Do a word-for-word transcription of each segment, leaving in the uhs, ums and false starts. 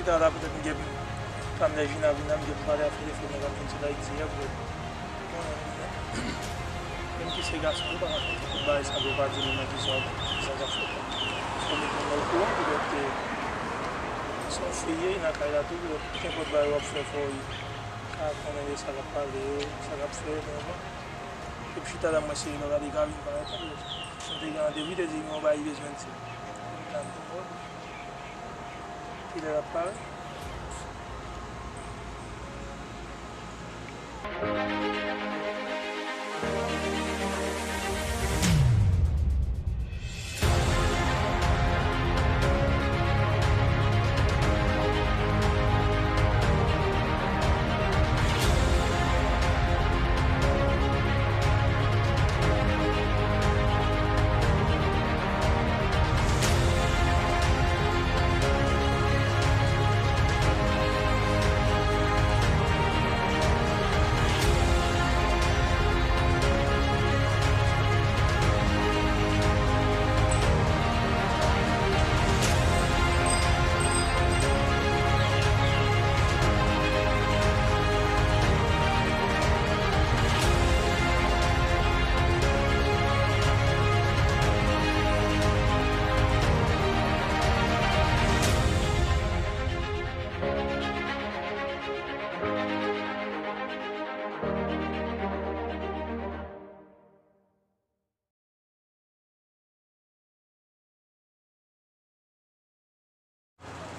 Talè a petèt m gen, kanmè Jina vin la, m gen pale avèk telefòn nan, kanmè vin sot Ayiti a, petèt. Konnen, menm ki se gason, ou pa ka fè tout bagay sa, pou pa di moun nan ki sa, ki sa k ap fèt la. Fò met moun nan okouran, petèt ke se yon fi ye nan kay la tou, petèt kenpòt bagay w ap fè, fò w ka konnen de sa k ap pale yo, sa k ap fèt, men bon. Epi chita la, mwen se yon gade Gary, m pa reponn yo. Mwen te gen randevou, te di yon bagay bezwen di. Kilè l ap parèt?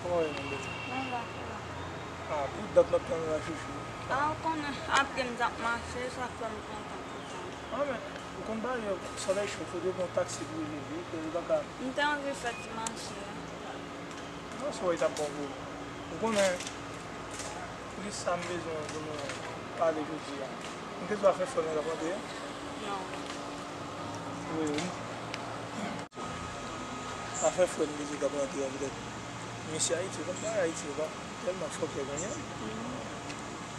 Kòman w ye, mon bebe? Mwen la, mwen la. Ah, pou dat m ap tann ou la, chouchou. Ah, ou konnen, apre m t ap mache, sa fè m kontan pou sa. Ah, men, ou konn bagay yo, solèy cho, fò w pran yon taksi pou w rive, wi, ke li pa ka. M te anvi fè ti mache a. Non, se wè li t ap bon pou ou. Ou konnen, Poukisa m bezwen pou nou pale jodi a? M te di w afè frè m nan k ap rantre a? Non. Wi, wi. Afè frè m li di k ap rantre a, petèt. Misye Ayiti, ou konn bagay Ayiti yo pa tèlman fòkè kounye a.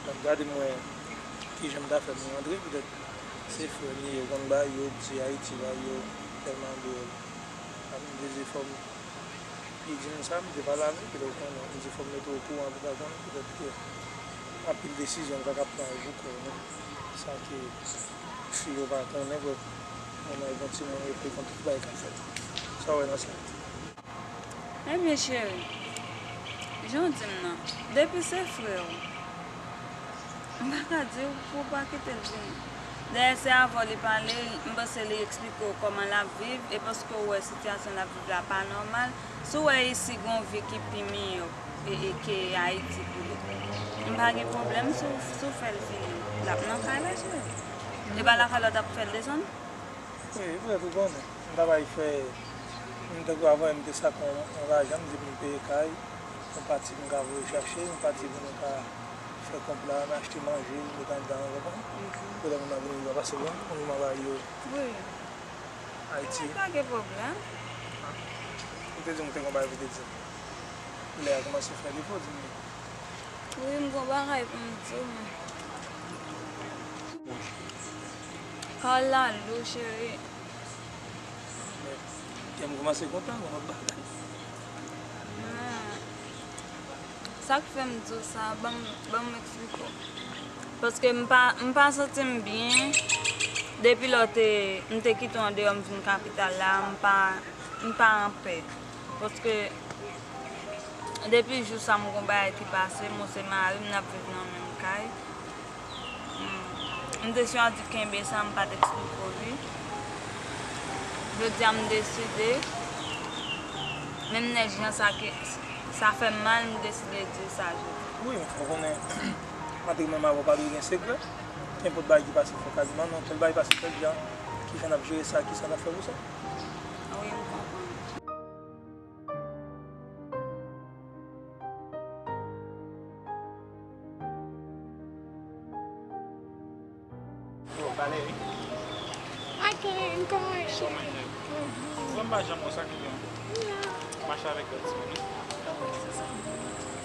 Donk, gade m wè kijan m ta fè pou m rantre, petèt se frè m li ye, ou konn bagay yo, di Ayiti bagay yo tèlman dwòl. Sa m te di fò m Li di m sa, m te pale avè l, petèt ou konnen, m di fò m mete w okouran pou w ta konnen, petèt ke anpil desizyon m pa ka pran avèk ou, non. San ke fi yo pa konnen, vre, manman yo gon timoun, yo pè kont tout bagay k ap fèt. Sa w wè nan sa? Ebyen, cheri, jan w di m nan, depi se frè w, M pa ka di w pou w pa kite l vini. Dayè, se avè w li pale, m panse li eksplike w kòman l ap viv, e paske w wè sitiyasyon l ap viv la pa nòmal. Si w wè isi gon vi ki pi miyò e, e ke Ayiti pou li, m pa gen pwoblèm si w, si w fè l vini. L ap nan kay la, cheri. E pa lakay la w t ap fè l desann? Wi, petèt ou konnen. M ta bay fè, m tankou avan, m te sak yon, yon lajan, m di pou m peye kay, yon pati pou m ka voye chache, yon pati pou nou ka fè konp la, n achte manje, nou met anndan, ou konprann? Pou lè moun nan vini, li va pase bon, pou nou ba yo Wi. Ayiti. Pa gen pwoblèm. Ou te di m ou te gon bagay pou te di m. Lè a kòmanse fè depo, di m li. Wi, m gon bagay pou m di w, men. Kay la lou, cheri. Men, kè m kòmanse kontan, gon lòt bagay. Men, sa k fè m di w sa, ban m, ban m eksplike w. Paske m pa, m pa santi m byen. Depi lè w te, m te kite w andeyò, m vin kapital la, m pa, m pa anpè. Paske depi jou sa m gon bagay ki pase, mwen se mari m, n ap viv nan menm kay. M, m te chwazi kenbe sa, m pa t eksplike w li. Jodi a m deside, menm nèg jan sa ke, sa fè m mal, m deside di w sa jodi. Wi, ou konnen, antre menm avè w pa dwe gen sekrè. Kenpòt bagay ki pase, fò w ka di m, non, tèl bagay pase tèl jan, kijan n ap jere sa, kisa n ap fè pou sa. Wi, m konprann. Yo, Valérie. Ok, m kòmanse. Kòmanse. Mhm. Mwen pa janm wè sa ki gen. Non. Mache avèk lòt timoun, wi.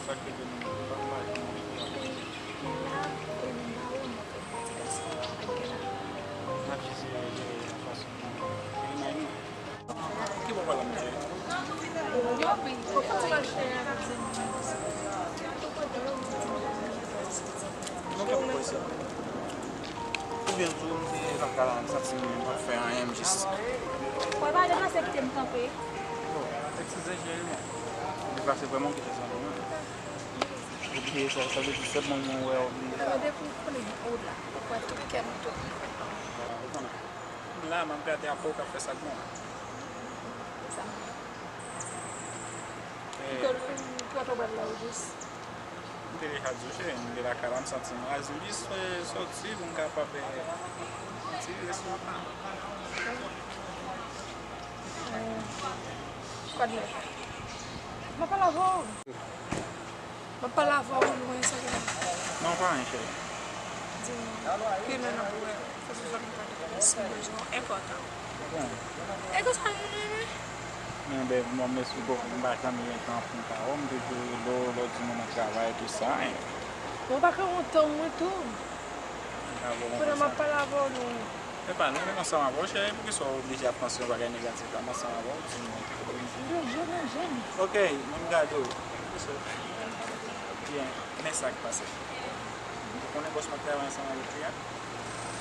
Sa ki gen, pa mache. La, e m pa wè mwen fè ti gason ak gala. N ap jis jere, jere fason ki rimè nou. Ki bò w pral la, mesye? Yo, wi. Ou konn ti mache avèk zanmi mwen. Byen tou, m te lakay la, m santi m p ap fè anyen, m jis. Wè, pa deplase kite m kanpe. Bon, eskize cheri mwen. M deplase vrèman kite santi mwen. Ou bliye sa, sa vle di sèlman mwen wè w bliye sa. Mwen depi w konnen ou la, ou kwè tout kè m tou. Ou konnen. M la, m ap gade apre w k ap fè sa k bon. Sa. Eh. Kote w pral la ou jis? M te deja di w, cheri, m te lakay la, m santi m raz. M jis, eh, soti pou m kapab, eh, ti resi. Eh, kòd mwen. M ap pale avè w. M ap pale avè w lwen sa gen. Non, pa anyen, cheri. Di m, ki lè n ap wè, fè se sòt m pa dekouvri si m bezwen w enpòtan. Bon. E konsa moun renmen? Men, ben, mwen, men, si w konprann, m pa janm gen tan pou m ta wè w, m toujou rele w, lè w di mwen nan travay, tout sa, en. Mwen pa ka wont tan mwen tou. M pa wè w pandan m ap pale avè w, non. Epa, nou menm ansanm avè w, cheri, poukisa w oblije ap panse yon bagay negatif la, m ansanm avè w, di m. Yo, jèn, jèn. Ok, men m gade w. Byen, men sa k pase. Ou konnen bòs mwen travay ansanm avèk li a?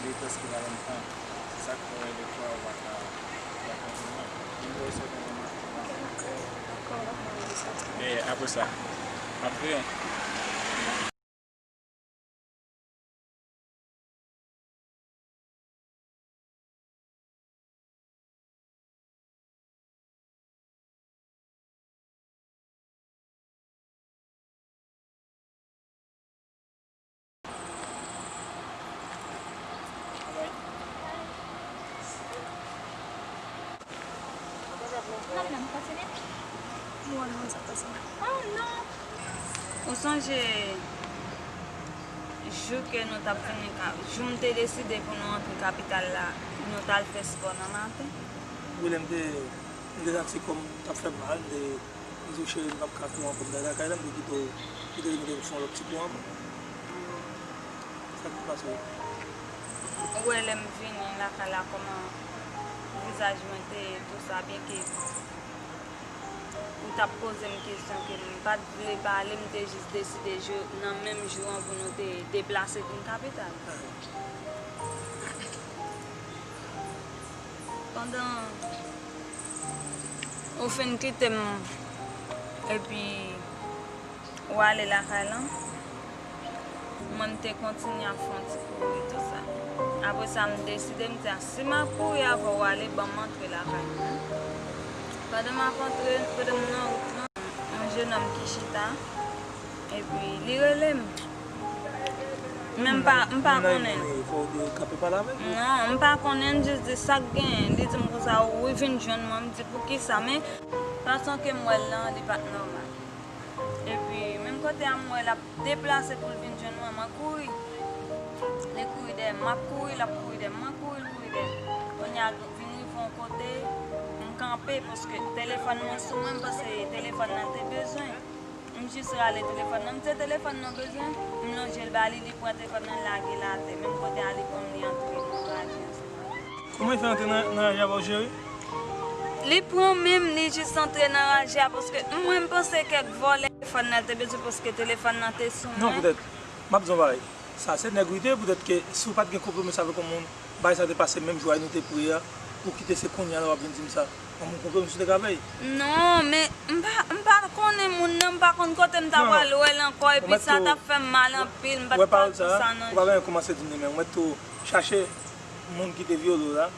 Li prèske pa janm pran. Se sa k fè w wè defwa ou pa ka, ou pa ka konprann mwen. Men m wè w sòti yon moman. E apre sa, m ap vire. Ou sonje jou ke nou t ap vini ka-, jou m te deside pou nou antre kapital la, nou t al fè spò nan maten? Wi, lè m te, m te santi kò m t ap fè m mal, m te, m di w, cheri, m p ap ka kouri ankò, m t al lakay la, m te kite w, m te kite w fè yon lòt ti kou ankò. Sa k te pase w? Ou wè lè m vini lakay la kòman vizaj mwen te ye, tou sa, byenke ou t ap poze m kesyon ke m pa t vle pale, m te jis deside jou, nan menm jou an pou nou te deplase vin kapital. Pandan ou fin kite m, epi ou ale lakay lan, mwen m te kontinye ap fè yon ti kouri tou sa. Apre sa, m deside, m di, "A, si m ap kouri avè w ale, ban m antre lakay mwen." Pandan m ap antre, pandan m nan wout lan, yon jennonm ki chita, epi li rele m. Men m pa, m pa konnen l. Non, m pa konnen l, m jis di, "Sa k genyen?" Li di m konsa, "Wi, vin jwenn mwen." M di, "Poukisa?" Men fason ke m wè l lan, li pa t nòmal. Epi, menm kote a m wè l ap deplase pou l vin jwenn mwen, mwen kouri. Li kouri dèyè m, m ap kouri, l ap kouri dèyè m, mwen kouri, l kouri dèyè m. Kounye a, vin rive yon kote, m kanpe, paske telefòn mwen sou mwen, m panse telefòn nan te bezwen. M jis rale telefòn nan, m di, "Se telefòn nan bezwen." M lonje l ba li, li pran telefòn nan, l lage l atè. Menm kote a, li pran m, li antre nan raje a. Kòman li fè antre nan, nan raje a avè w, cheri? Li pran men m, li jis antre nan raje a, paske mwen, m panse kèk vòlè telefòn nan te bezwen, paske telefòn nan te sou mwen. Non, poutèt, m ap di w yon bagay. Sa se nèg ou te ye, poutèt ke si w pa t gen konpwomès avèk yon moun, bagay sa te pase menm jou a nou te pre a, ou kite se kounye a la w ap vin di m sa. Yon moun konpwomès ou te ka fè? Non, men m pa, m pa konnen moun nan, m pa konn kote m ta pral wè l ankò, epi sa t ap fè m mal anpil, m pa t pral di sa nan. Ou pa gen kòmanse di m li, men ou mèt tou chache moun ki te vyole w la,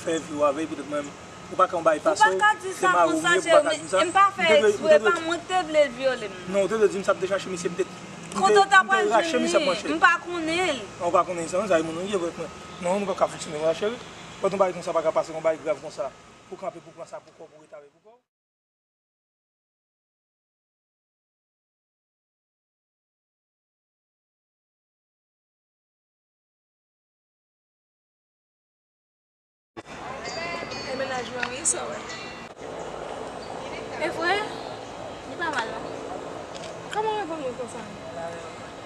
fè vi w avè l, poutèt mwen menm. Ou pa ka yon bagay pase w, se mari w ye, ou pa ka di m sa. M pa fè eksprè, pa mwen ki te vle l vyole m. Non, ou te dwe di m sa, m te chache misye, m te, m te, m te rache misye ap manje. M pa konnen l. Ou pa konnen sa, non, sa e moun ou ye, vrèman. Non, nou pa ka fonksyone konsa, cheri. Lè yon bagay konsa pa ka pase, yon bagay grav konsa, pou kanpe, pou pran sa pou kò w, pou rete avè l pou kò w. E mennaj mwen wi, sa w wè. E vre? Li pa mal non. Kòman w reponn mwen konsa?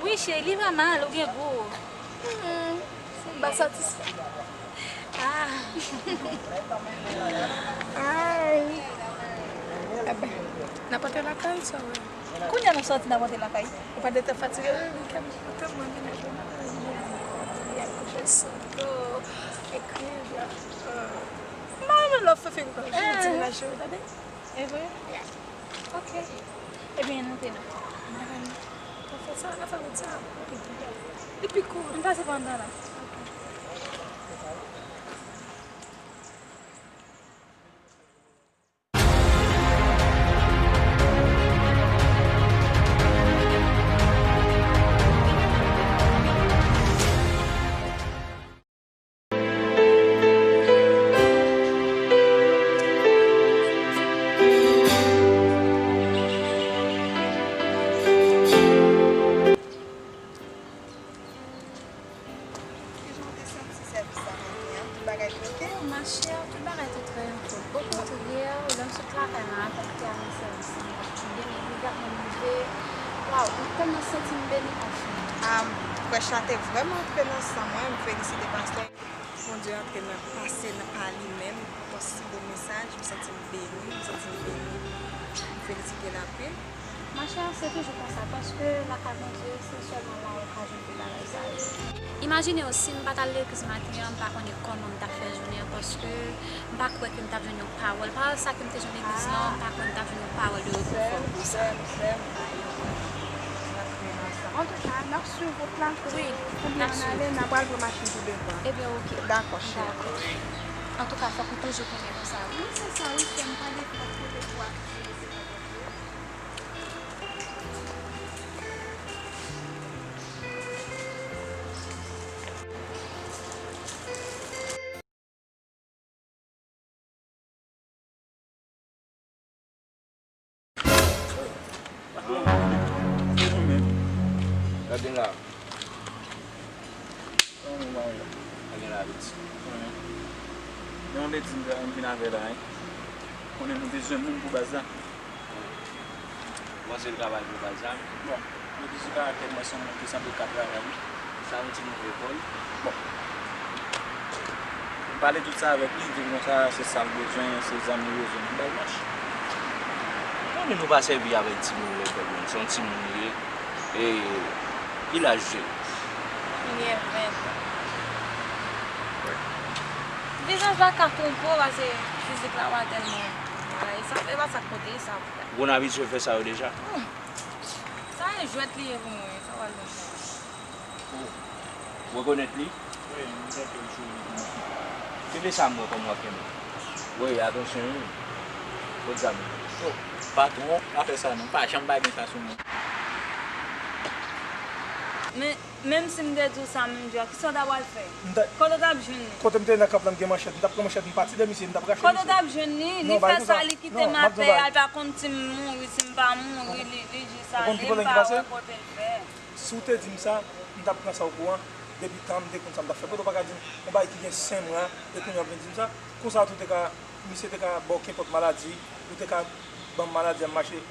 Wi cheri, li pa mal, ou gen gou. Hmm, m pa satisfè. Ah. Ay. Eben, n ap antre lakay, sa w wè. Kounye a nou sòti, n ap antre lakay. Ou pa t fatige, wi, kè m tèlman vin lakay. Santo, ekri, euh, m pa renmen lè w fè figura, jodi m la, cheri, tande? E vre? Yeah. Ok. Ebyen, nou te la. Mwen fè sa, n a fè wout sa. Li pi kout. M pase pandan la. Ok. Kijan w te santi sèvis sa maten an? Tout bagay te oke? Oh, ma chère, tout bagay te trè an fòm. Okontrè, lè m sot lakay mwen, apre m te al nan sèvis lan, m t ap byen, men regarde mwen rive. Waw, m tèlman santi m beni, anfen. Ah, frèch la te vrèman antre nan san mwen, m felisite pastè. Bondye antre nan pase nan pa li menm, pou si bon mesaj, m santi m beni, m santi m beni. M felisite l anpil. Machè, se toujou konsa, paske lakay Bondye, se sèlman la ou ka jwenn tout bagay sa yo. Imajine w, si m pa t al legliz maten an, m pa konnen kòman m t ap fè jounen an, paske m pa kwè ke m t ap jwenn yon pawòl. Pawòl sa ke m te jwenn legliz lan, m pa kwè m t ap jwenn yon pawòl de rekonfò konsa. Antouka, n ap swiv wout la. Wi, n ap swiv. Kounye a n ale, n a pral pran machin pou devan. Ebyen, oke. Dakò, cheri. Dakò. Antouka, fòk nou toujou kenbe konsa, wi. Wi, se sa, wi, cheri, m pa gen lòt kote pou aktive, se pa Bondye. Gade la. Gade la, piti. Yon ledi m vin avè la, hein. Konnen nou bezwen moun pou baz la. Kòmanse travay pou baz la. Bon, yo di sou karaktè m, mwen se yon moun ki sanble ka travay, wi. Sa yon timoun lekòl? Bon. M pale tout sa avèk li, li di m konsa, se sa l bezwen, se zam li bezwen, m bay mach. Konnen nou pa sèvi avèk timoun lekòl, menm se yon timoun li ye. E ki laj ou? Li gen ven tan. Vizaj la ka twonpe w, paske fizik la pa tèlman, e sa, e pa sa k pote sa. Ou konn abitye fè sa yo deja? Hmm. Sa e jwèt li ye pou mwen, sa pral bon sa. Ou rekonèt li? Wi, m tande l sou rezo. Kenbe sa m wè kòman w ap kenbe. Wi, atansyon wi. Kot zam ou? Oh, patwon, pa fè sa non. Pa janm pa gen sa sou mwen. Men, menm si m te di w sa menm jan, kisa w ta pral fè? Kote w t ap jwenn li? Kote m te ye nan kanp lan, m gen manchèt. M t ap pran manchèt, m pati de misye, m t ap rache misye. Kote w t ap jwenn li? Li fè sa, li kite m atè a, li pa konn si m mouri, si m pa mouri, li, li jis ale, m pa wè kote l fè. Si w te di m sa, m t ap pran sa okouran. Depi tan m te konn sa m t ap fè. Poutèt ou pa ka di m yon bagay ki gen senk mwa, e kounye a w ap vin di m sa. Konsa tou te ka, misye te ka ba w kenpòt maladi, ou te ka ban m maladi a m mache.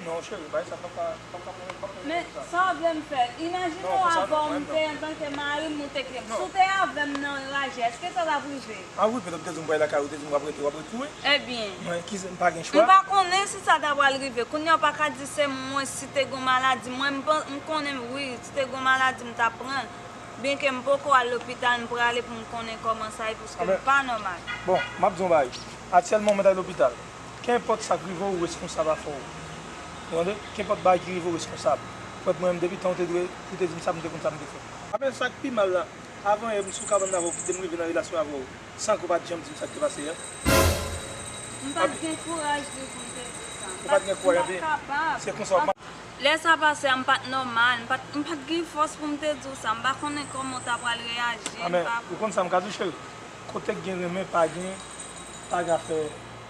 Non, cheri, bagay sa m p ap ka, m p ap ka pran, m p ap ka pran konsa. Men, sa w vle m fè? Imajine w avè w, m te antanke mari m, ou te kite m. Si w te avè m nan raje, èske sa t ap rive? A wi, petèt ou te di m pral lakay ou, ou te di m w ap rete, w ap ret pou mwen. Ebyen. Mwen, ki, m pa gen chwa. M pa konnen si sa ta pral rive. Kounye a w pa ka di se mwen, si te gon maladi. Mwen, m pan-, m konnen, wi, si te gon maladi, m ta pran l. Byenke m poko al lopital, m prale pou m konnen kòman sa ye, paske m pa nòmal. Bon, m ap di w yon bagay. Aktyèlman, w mèt al lopital. Kenpòt sa k rive w, ou reskonsab afè w. Ou tande? Kenpòt bagay ki rive w, ou reskonsab. Frè mwen, depi tan w te dwe, ou te di m sa, m te konn sa m te fè. Ape sa k pi mal la, avan yè, m sou kabann avè w, kite m rive nan relasyon avè w, san ke w pa t janm di m sa k te pase yè. M pa t gen kouraj di w pou m te di w sa. Ou pa t gen kouraj, anben, se konsa w ap. Lè sa pase a, m pa t nòmal, m pa t, m pa t gen fòs pou m te di w sa, m pa konnen kòman w ta pral reyaji, m pa. Ou konn sa m ka di w, cheri? Kote k gen renmen, pa gen, pa gen afè,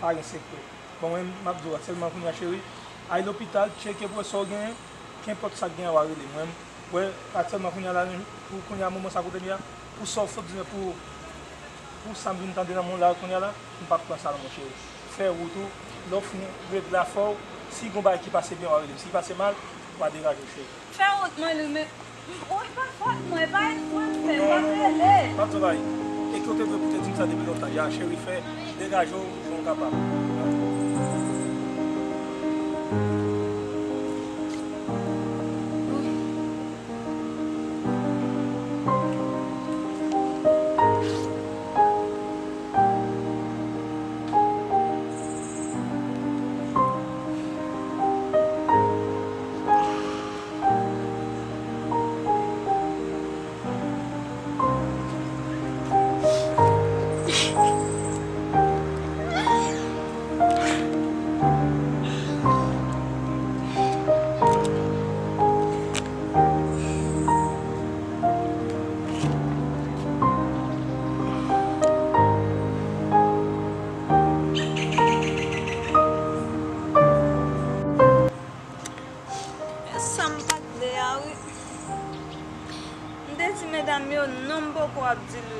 pa gen sekrè. Bon, mwen, m ap di w, aktyèlman kounye a, cheri, al lopital, tcheke pou wè sa w genyen, kenpòt sa k genyen, w a rele mwen. Wè, aktyèlman kounye a la, pou kounye a, moman sa kote m ye a, pou sa w sot di, pou, pou sa m vin tande nan mond la kounye a la, m p ap pran sa non, mon cheri. Fè wout ou, lè w fin regle afè w, si gon bagay ki pase byen, w a rele m. Si l pase mal, w a degaje w, cheri. Fè wout mwen li, men, oh, e pa fòt mwen, e pa eksprè m fè, m pa t rele. M ap travay. E ke w te dwe pou te di m sa depi lontan. Ya, cheri, fè, degaje w jan w kapab.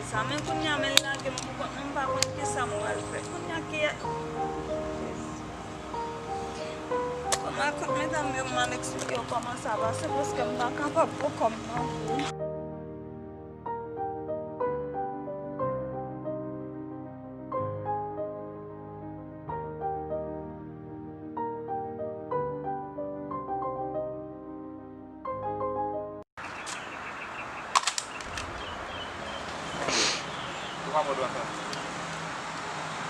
Sa, men kounye a, men l lage m pou kont mwen, m pa konn kisa m pral fè. Kounye a, ki... Kòman, kout medam yo, m al eksplike yo kòman sa pase, paske m pa kapab poko m nan. Ou pa pran dwa sa.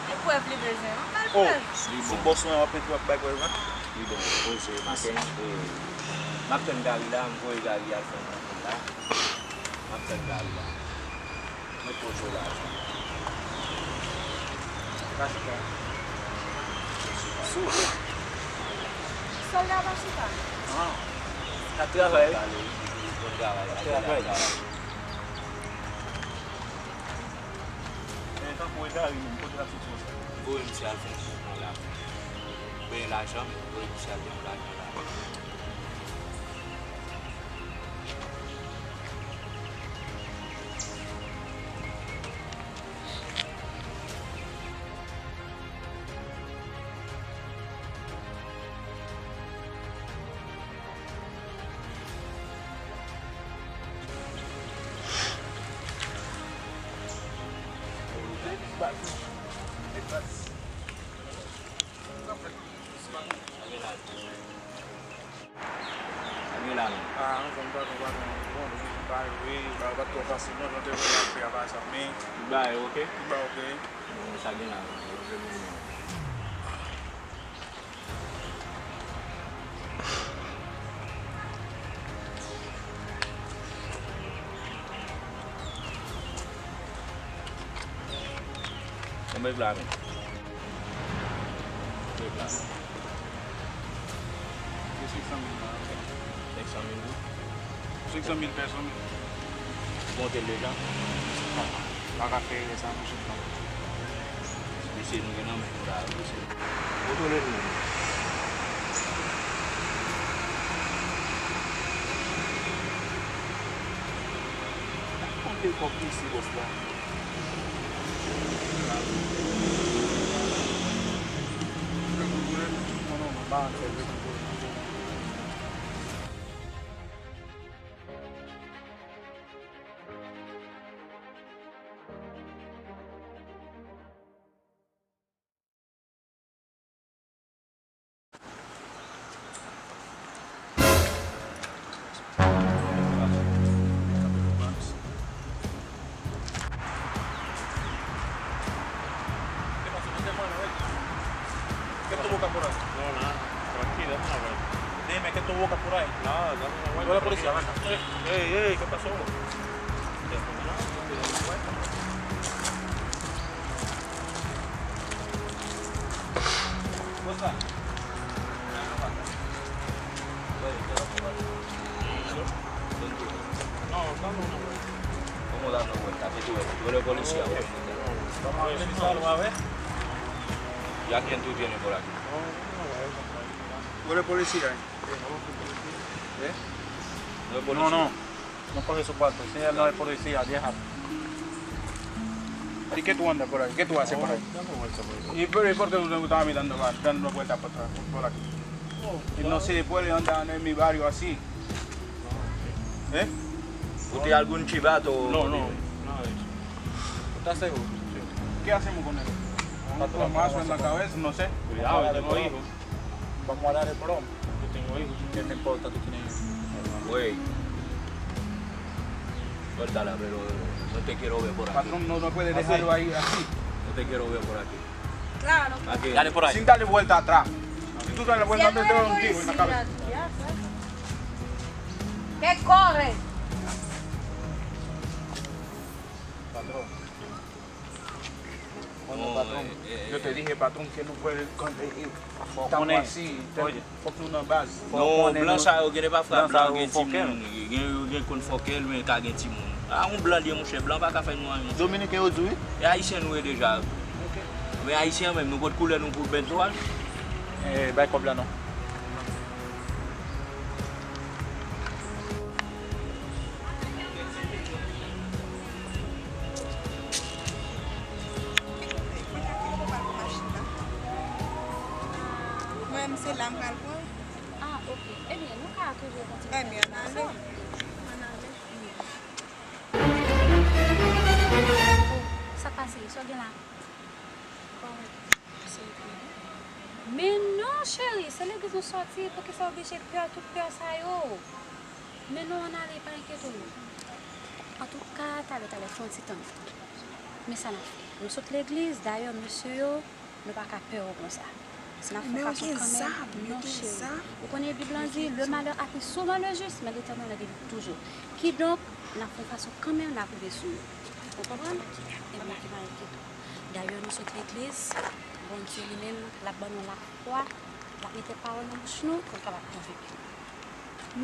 E prèv li bezwen, an ba l prèv. Si bòs mwen w ap entri w ap bay prèv la. Li bon, poze, m ap tann, e, m ap tann Gary la, m voye Gary al fè yon moun la. M ap tann Gary la. Mwen poze w la. Ka chita. Souple. Sòlda pa chita. Ah. Ka travay. Bon travay. Ka travay. E tankou e Gary menm, kote l ap soti konsa? Voye misye al fè yon koupon la. Benyen lajan, voye misye al gen yon lajan la. Sa gen la menm. Ah, anfen, m pa konn, pa konn. Bon, li bay, wi, bagay pa t twò fasil, non, jan te vle ap fè a, pa sa, men. Li bay, oke? Li bay, oke. Bon, sa gen la menm. Konbyen la menm? Konbyen la? Gen senk san mil la. Senk san mil goud? Senk san mil pèsòn. Ou konte l deja? Non. Pa ka fè erè sa, non, senk san mil. Mesye, nou gen nan men nou la, mesye. Kontwole nou. Konte kòb mesye bòs la. Ey, ey, ¿qué pasó? ¿Y a quién tú tienes por aquí? Huele policía, eh. ¿Eh? No, no. No coge su cuarto. Ese no es policía, vieja. ¿Y qué tú andas por ahí? ¿Qué tú haces por ahí? ¿Y por, y por qué tú te gusta a mí dando, dando vueltas por atrás, por, por aquí? Y no se puede andar en mi barrio así. ¿Eh? ¿Usted algún chivato? No, no, nada de eso. ¿Estás seguro? Sí. ¿Qué hacemos con él? Un plomazo en la cabeza, no sé. Cuidado, yo tengo hijos. Vamos a dar el plomo. Yo tengo hijos. ¿Qué te importa? Tú tienes hijos. Güey. Suéltala, pero no te quiero ver por aquí. Patrón, no, no puede dejarlo ahí así. No te quiero ver por aquí. Claro. Dale por ahí. Sin darle vuelta atrás. Si tú das la vuelta, te doy un tiro en la cabeza. Que corre. Patrón. Yo te dije, patrón, que no puede, eh, eh, estamos así, fòk nou nan baz. Non, blan sa yo gen de pafwa blan gen timoun, gen, yo gen konn fòkè l, men ka gen timoun. A, yon blan li ye, monchè, blan pa ka fè nou anyen, monchè. Dominiken yo di wi. E ayisyen nou ye deja. Men ayisyen menm, nou pot koulè nou pou bèt twal. Eh, bay kòb la non. Se la m pral pran. Ah, ok. Ebyen, nou ka toujou kontinye. Ebyen, ann ale. Ann ale. Oh, sa k pase? Sa w gen la? Men non, cheri, se legliz nou sòti, poukisa w oblije pè tout pè sa yo? Men non, ann ale, pa enkyete w non. Antouka, talè, talè, fè yon ti tann. Men sa n ap fè. Nou sot legliz, dayè, mesye yo, nou pa ka pè yo konsa. Si n ap fè yon fason kanmenm, non, cheri. Ou konnen Bib lan di, le malheur attend souvent le juste, mais l'Éternel est avec nous toujours. Kidonk, n ap fè yon fason kanmenm n ap rive sou yo. Ou konprann? Ebyen, ki pa enkyete w. Dayè, nou sot legliz, Bondye li menm, l ap ban nou lafwa, l ap mete pawòl nan bouch nou, pou n kapab konvenk yo.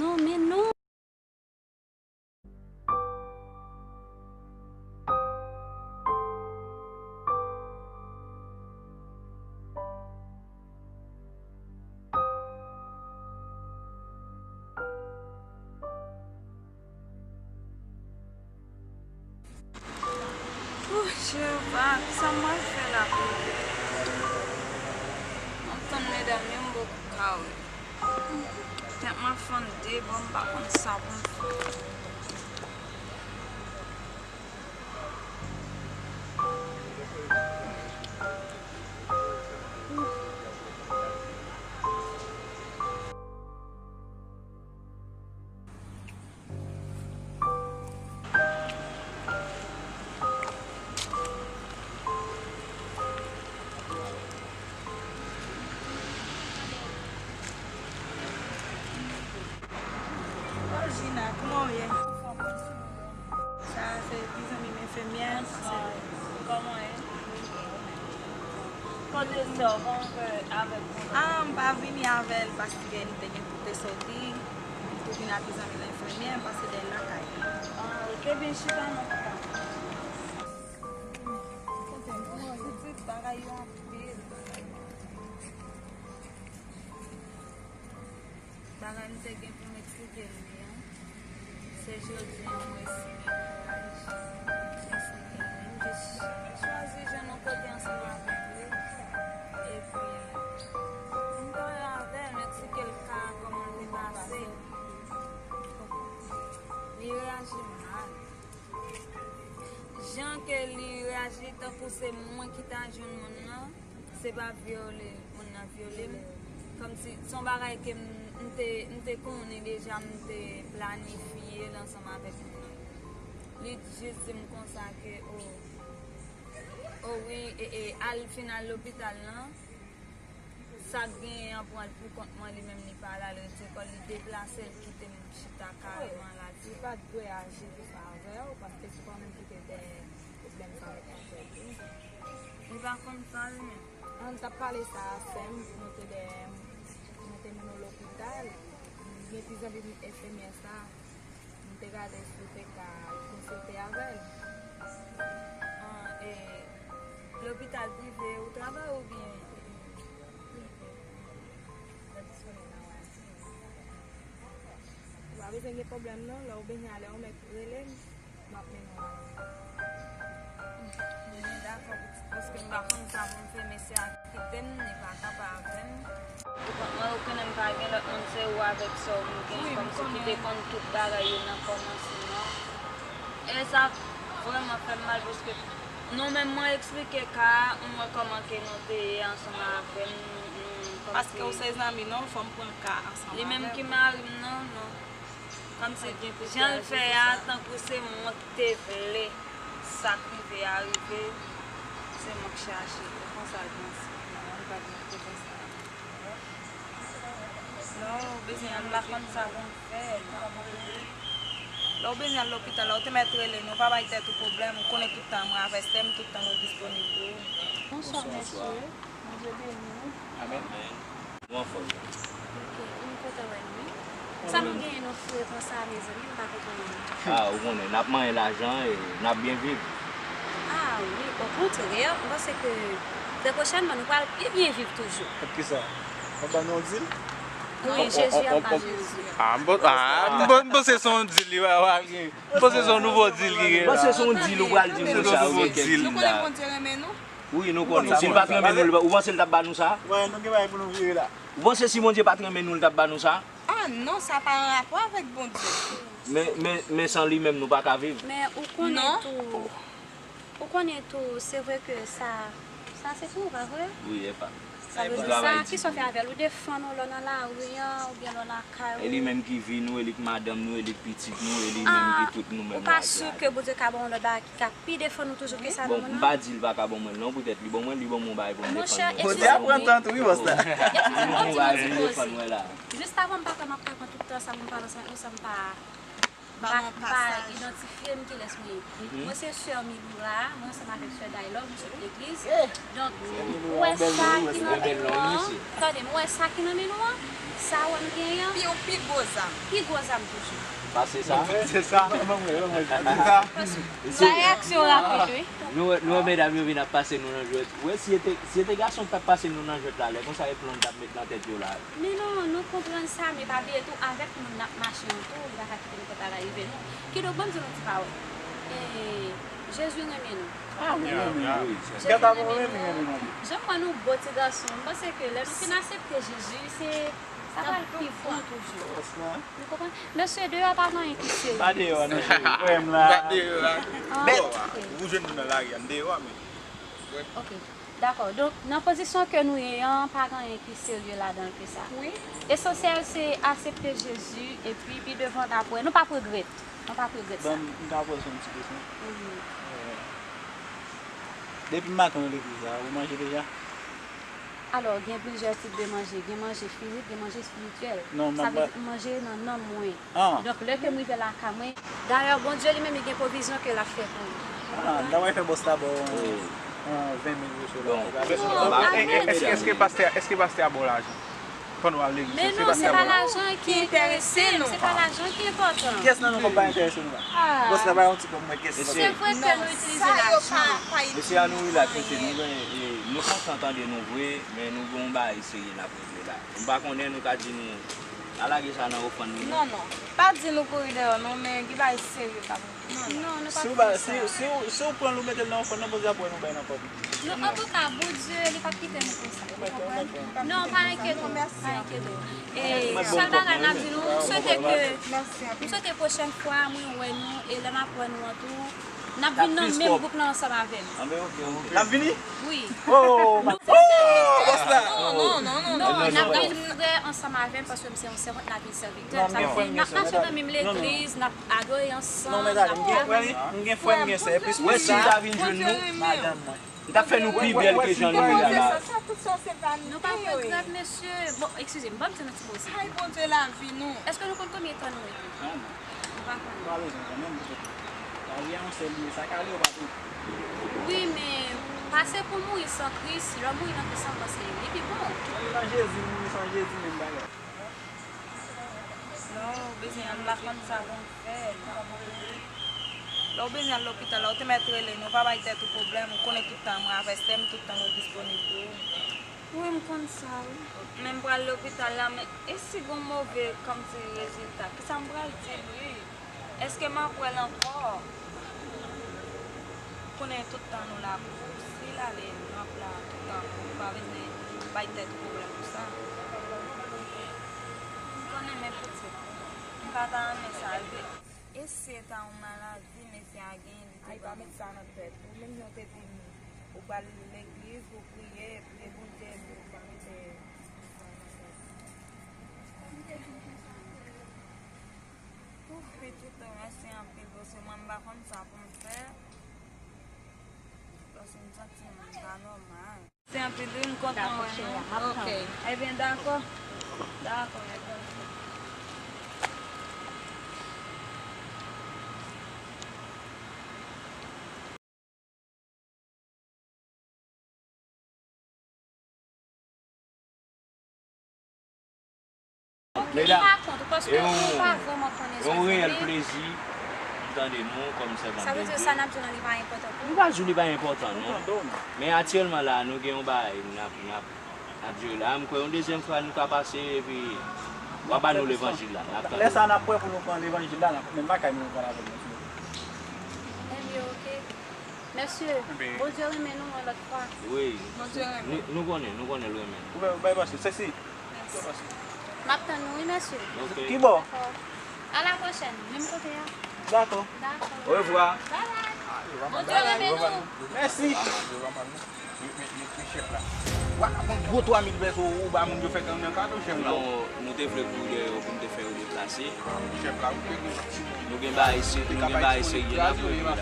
Non, men non! Oh, Jewova, kisa m pral fè la pou mwen? M ap tann medam yo, m poko ka wè. Tèt mwen fann de bò, m pa konn sa pou m fè. Jina, kòman w ye? Sa a se ti zanmi m enfimyè, pase. Kòman w ye? Kote sè w, kòman w fè avèk moun? Ah, m pa vini avè l paske li te gen pou te soti. M tou vin ak ti zanmi l enfimyè, m pase dèyè l lakay li. Ah, ok, byen chita non papa. Pitit, bagay yo anpil. Bagay m te gen pou m eksplike l li an, se jodi an m resi gen kouraj eksplike l li. M jis chwazi jwenn yon kote ansanm avèk li. Epi, m pale avè l, m eksplike l ka kòman l te pase. Li reyaji mal. Jan ke li reyaji, tankou se mwen ki ta jwenn moun nan, se pa vyole, moun nan vyole m. Kòmsi, se yon bagay ke m, m te, m te konnen deja, m te planifye l ansanm avèk moun nan. Li jis di m konsa ke, o, o wi, e, e, al fin al lopital lan. Sa k genyen an pran l pou kont mwen, li menm li pa al, al retire kò l, li deplase l kite m chita kareman la. Li pa t dwe aji konsa avè w, paske se pa ou menm ki te dèyè pwoblèm sa avèk manzè Big. Li pa konn sa li menm. An, m t ap pale sa a sè m, pou nou te dèyè m, nou te mennen w lopital. Gen ti zanmi m enfimyè sa. M te gade si w te ka konsilte avè l. An, e, lopital prive ou travay oubyen, e, e, nan disponib nan wè a? Ou pa bezwen gen pwoblèm non, lè w bezwen ale, ou mèt rele m. M ap mennen w ale. Mwen dakò, pitit, paske m pa konn sa pou m fè, mesye a kite m, li pa kanpe avè m. Ou konn mwen, ou konnen m pa gen lòt moun, se ou avèk sè w m gen, kòmsi ki te konn tout bagay yo nan kòmansman. E sa vrèman fè m mal, paske nou menm mwen eksplike ka a, ou wè kòman ke nou te ye ansanm avè m, nou, nou, kòmsi. Paske ou se zanmi non, fò m pran ka ansanm avè w. Li menm ki mari m nan, non. Kòmsi jan l fè a, tankou se mwen k te vle sa k rive a rive, se mwen k chache. E konsa l panse. Non, li pa t mèt te fè sa. Non, ou bezwen al lopital. M pa konn sa pou m fè. Lè w bezwen al lopital la, ou te mèt rele nou, pa bay tèt ou pwoblèm, ou konnen tout tan mwen avè sè m, tout tan nou disponib pou ou. Bonswa, mesye. Bondye beni w. Amèn. Nou anfòm. Ok, m kontan wè nou, wi. Sa nou genyen nou fre konsa, mezanmi, m pa konprann. Ah, ou konnen, n ap manyen lajan e n ap byen viv. Ah, wi, okontrè, m panse ke trè pwochènman, nou pral pi byen viv toujou. Kisa? W ap ban nou yon dil? Wi, Jezi ap ban nou yon dil. Ah, m panse se yon dil li va gen. M panse se yon nouvo dil ki gen la. M panse se yon dil ou pral di moun sa, wi. Nou konnen Bondye renmen nou. Wi, nou konnen. Si l pa t renmen nou, ou panse l t ap ba nou sa? Wè, nou gen bagay pou nou vire la. Ou panse si Bondye pa t renmen nou, l t ap ba nou sa? Ah non, sa pa an rapò avèk Bondye. Men, men, men san li menm, nou pa ka viv. Men ou konnen tou, ou konnen tou, se vre ke sa, sa se pou ou, pa vre? Wi, e pa. Sa vle di sa, kisa w fè avè l? Ou defann ou lè w nan lari an, oubyen lè w lakay ou? E li menm ki vi nou, e li k madanm nou, e li k pitit nou, e li menm ki tout nou menm la. Ou pa si ke Bondye ka ban w lòt bagay ki ka pi defann ou toujou ke sa nan men l? Bon, m pa di l pa ka ban mwen l non, poutèt li ban mwen l, li ban mwen yon bagay pou m defann mwen. Bondye ap pran tan tou wi, bòs la. Li ban mwen yon bagay pou m defann mwen la. Jis avan m pa kwè m ap ka pran tout tan sa pou m pale ansanm ak nou san m pa m pa, m pa idantifye m kilès mwen ye. Mwen se sè Milou la, mwen ansanm avèk sè Daylove, nou sot legliz. Donk, ou wè sa ki nan men nou an, tande m, ou wè sa ki nan men nou an, sa ou wè m genyen an, pi, yon pi gwo zam. Pi gwo zam toujou. Pase sa. Pase sa. Sa reyaksyon rapid, wi. Nou, nou wè medam yo vin ap pase nou nan jwèt. Ou wè, si e te, si e te gason k t ap pase nou nan jwèt la, lè konsa e plon t ap met nan tèt yo la. Men non, nou konprann sa, men pa bliye tou, avèk moun n ap mache an tou, li pa ka kite nenpòt bagay rive nou. Kidonk, ban m di nou ti pawòl. E, Jezi renmen nou. Ah, wi, wi, wi. Jezi renmen nou. Jan m wè nou bo ti gason, m panse ke lè nou fin aksepte Jezi, se, sa pral pi bon toujou. Nou konprann? Mesye, deyò pa gen anyen ki serye. Pa deyò, non, cheri. Frè m la. Pa deyò a. Ah, ok. Ou jwenn nou nan lari a, m deyò a, men. Ok. Dakò. Donk, nan pozisyon ke nou ye an, pa gen anyen ki serye ladan l ke sa. Wi. Esansyèl se aksepte Jezi, epi pi devan n ap wè. Nou p ap regrèt. Nou p ap regrèt sa. Ban m, m ka poze w yon ti kesyon? Wi. Euh, depi maten w nan legliz la, ou manje deja? Alò, gen plizyè tip de manje. Gen manje fizik, gen manje espirityèl. Non, sa vle di manje nan nanm mwen. Ah. Donk, lè ke m rive lakay mwen, dayè, Bondye li menm, li gen pwovizyon ke l ap fè pou ou. Ah, m ta pral fè bòs la ba w, ah, ven mil goud la. Bon. Èske, èske pastè, èske pastè a ba w lajan? Pandan w al legliz, èske pastè a ba w lajan? Men non, se pa lajan ki enterese m, se pa lajan ki enpòtan. Kiyès nan nou k ap pa enterese nou la? Ah. Bòs la, ba yon ti kòb mwen, kiyès nan nou? Se vre ke nou itilize lajan. Mesye a, nou rilaks, mesye, nou, nou kontan tande nou vre, men nou gen yon bagay serye n ap regle la. M pa konnen, nou ka di nou, pa lage sa nan ofrann nou non. Non, non. Pa di nou kouri dèyè w non, men gen bagay serye k ap. Non, non, nou p ap fè sa. Si w ba, si, si w, si w pran l ou mete l nan ofrann nan, Bondye ap wè nou bay nan kòb. Non, antouka, Bondye, li p ap kite nou konsa. Ou konprann? Non, pa enkyete w, pa enkyete w. E sèl bagay n ap di nou, m swete ke, m swete pwochèn fwa, mwen wè nou, e lè m ap wè nou an tou, n ap vin nan menm gwoup lan ansanm avè m. Anben, ok, ok. N ap vini? Wi. Oh, oh, bòs la. Non, non, non, non, non. N ap vin frè ansanm avè m paske m se yon sèvant, n ap vin sèvitè. Sa vle di, n ap mache nan menm legliz, n ap adore ansanm, n ap travay. M gen frè, m gen sè, e plis plis sa. Ou wè si m ta vin jwenn nou, madanm mwen. M t ap fè nou pi bèl ke jan nou ye la. Nou pa regrèt, mesye. Bon, eskize m, ban m di nou ti mo. Ay, Bondye, lavi nou. Èske nou konn konbyen tan nou rete? Nou pa konnen. Nou pa bezwen konnen, m di, lavi a yon sèl li ye, sa k ale yo pa tou. Wi, men pase pou mouri san Kris, lè w mouri nan Kris la, m panse li pi bon. Mouri nan Jezi, mouri san Jezi, menm bagay. Non, ou bezwen al, m pa konn sa pou m fè. Lè w bezwen al lopital la, ou te mèt rele nou, pa bay tèt ou pwoblèm, ou konnen tout tan mwen avè sè m, tout tan nou disponib pou ou. Wi, m konn sa, wi. Men m pral lopital la, men e si gon move, kòmsi rezilta, kisa m pral di l, wi? Èske m ap wè l ankò? Konnen tout tan nou la pou ou, si l ale, nou ap la tout tan pou ou, pa bezwen bay tèt ou pwoblèm pou sa. M konnen men pitit, m pa ta renmen sa, epi e si se ta yon maladi mesye a genyen, li te pa met sa nan tèt ou, menm jan w te di m, ou pral legliz, ou priye, epi Bondye ede w pa mete sa nan tèt ou. Tou pitit, mèsi anpil, paske mwen m pa konn sa pou m fè, paske m santi m pa nòmal. Mèsi anpil, wi, m kontan wè nou. Ok. Ebyen, dakò. Dakò. Medam, e yon, e yon reyèl plezi, tande nou kòm sèvant de Dye. Sa vle di sa n ap di w la, li pa enpòtan pou ou? Nou pa di w li pa enpòtan, non. Men aktyèlman la, nou gen yon bagay n ap, n ap, n ap jere la. M kwè yon dezyèm fwa nou ka pase, epi w a ba nou levanjil la, n ap tande. Lè sa a, n ap prè pou nou pran levanjil la, n ap, men pa kay nou pran avèk nou. Ebyen, ok. Mesye, Bondye renmen nou yon lòt fwa. Wi. Bondye renmen. Nou, nou konnen, nou konnen l renmen nou. Ou bay, ou bay pase, sèsi. Mèsi. M ap tann nou, wi, mesye. Ok. Ki bò? Dakò. A la pwochèn, menm kote a. Dakò. Dakò. Orevwa. Bye bye. Bondye renmen nou. Mèsi. Men, men, men, men chèf la. Wa, yon gwo twa mil pèso ou ba moun yo fè gang nan kado, chèf la. Non, nou te vle kouri dèyè yo pou n te fè yo deplase. Chèf la, ou te gen ti moun. Nou gen bagay se-, nou gen bagay serye n ap regle la.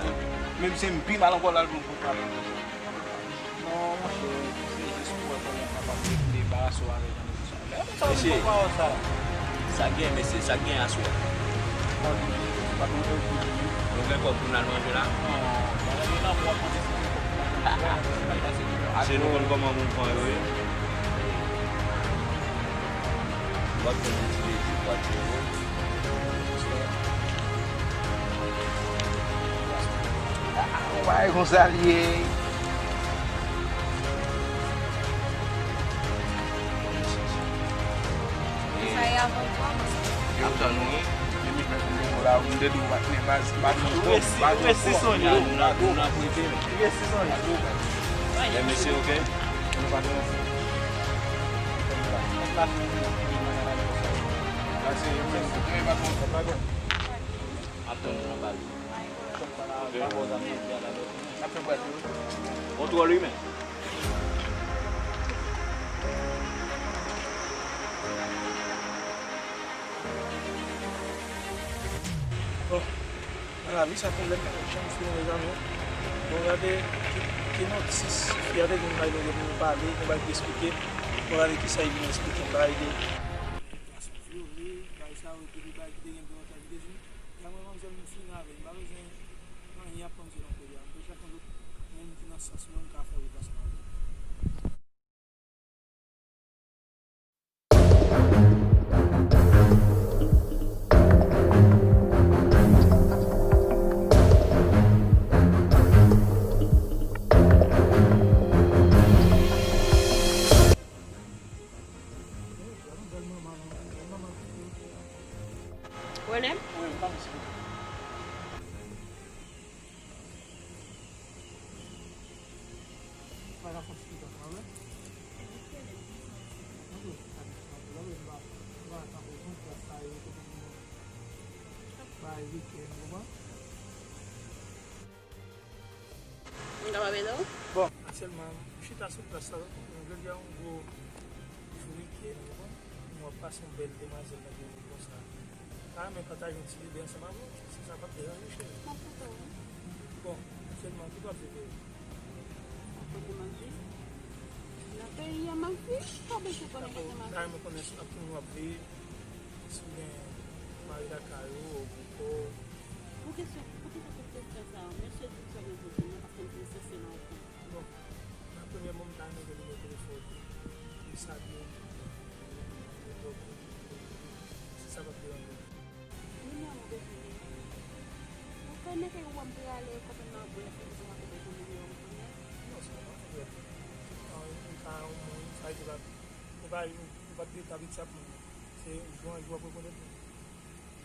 Menm si m pi mal ankò, l al pran kout la. Non, monchè, se jis pou wè kòman m kapab regle ba asou avèk nou. Mesye, sa k gen, mesye, sa k gen aswè? Nou gen kòb pou n al manje la? Se nou konn kòman moun pran yo ye. W ap jwenn yon ti lejik, w ap jwenn. Ou pa wè konsa l ye. Sa e avan twa, paske. N ap tann ou, wi. M te di w patnè baz, baz yon kòb, baz yon kòb. N ap, n ap rete. Men mesye, ok? M ap tann ou nan baz. Kontwòl imen. Bon, nan lavi sa pwoblèm pa janm fini, mezanmi. Bon, gade, ki, ki non ti fi a te di m bay nou depi nou pale, nou bay ki eksplike. Bon, gade kisa li vin eksplike m, bagay de plas vyole, bagay sa yo, epi bagay ki te gen pran tan, li te di m, Gade mwen manzè m fin avè l, m pa bezwen anyen ap panse nan kote a. M bezwen chèche yon lòt moun ki nan sans mwen, m ka fè wout ansanm avè l. Rene? Wi, m pa mwen, silvouplè. Pa ka fè ti pita sa, wi. Ok, pa gen pwoblèm, m pa, m pa ka bezwen klas sa yo, kote moun bay wikenn, ou konprann? M kapab ede w? Bon, aktyèlman, m chita sou plas la, m vle di a yon gwo jouri ke, ou konprann? M wè pase yon bèl demwazèl nan gen konsa. M ta renmen pataje yon ti lide ansanm avè w, si sa p ap deranje w, cheri. M ap koute w, wi. Bon, aktyèlman, kote w ap viv? Kote m ap viv? Nan peyi a m ap viv, pa bezwen konnen kote m ap viv. M ta renmen konnen si w ap, kote w ap viv, si w gen mari lakay ou, ou gen kò w. Poukisa, poukisa tout kesyon sa yo? Mesye, tout sa nou poze, men paske m te sanse nan yon kont. Bon, nan premyèman, m ta renmen gen nimewo telefòn ou. M salye w. Si sa p ap deranje w. Nimewo m bezwen li. Ou konnen ke ou wè m prale, kote m nan, ou wè telefòn mwen, ou bezwen nimewo m kounye a? Non, se pa pwoblèm. An, m ka yon moun, sa vle di, pa, nou pa, nou pa t dwe ka vin ap moun. Se jou an jou w ap rekonèt mwen.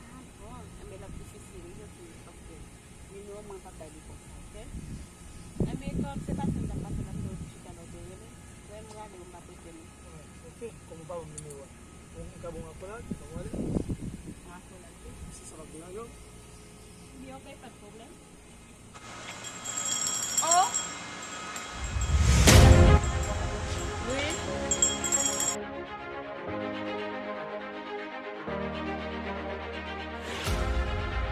Ah bon, enben l ap difisil wi, José, paske nimewo mwen p ap bay li konsa, ok? Enben, kòm se pase m t ap pase, paske ou chita la, ou te rele, lè m rale w, m p ap rete non. Ah, ok, kòm ou pa ban m nimewo a, m ka ba w yon akolad, ban m ale. Yon akolad wi. Si sa p ap deranje w. Wi, ok, pa t pwoblèm. Oh,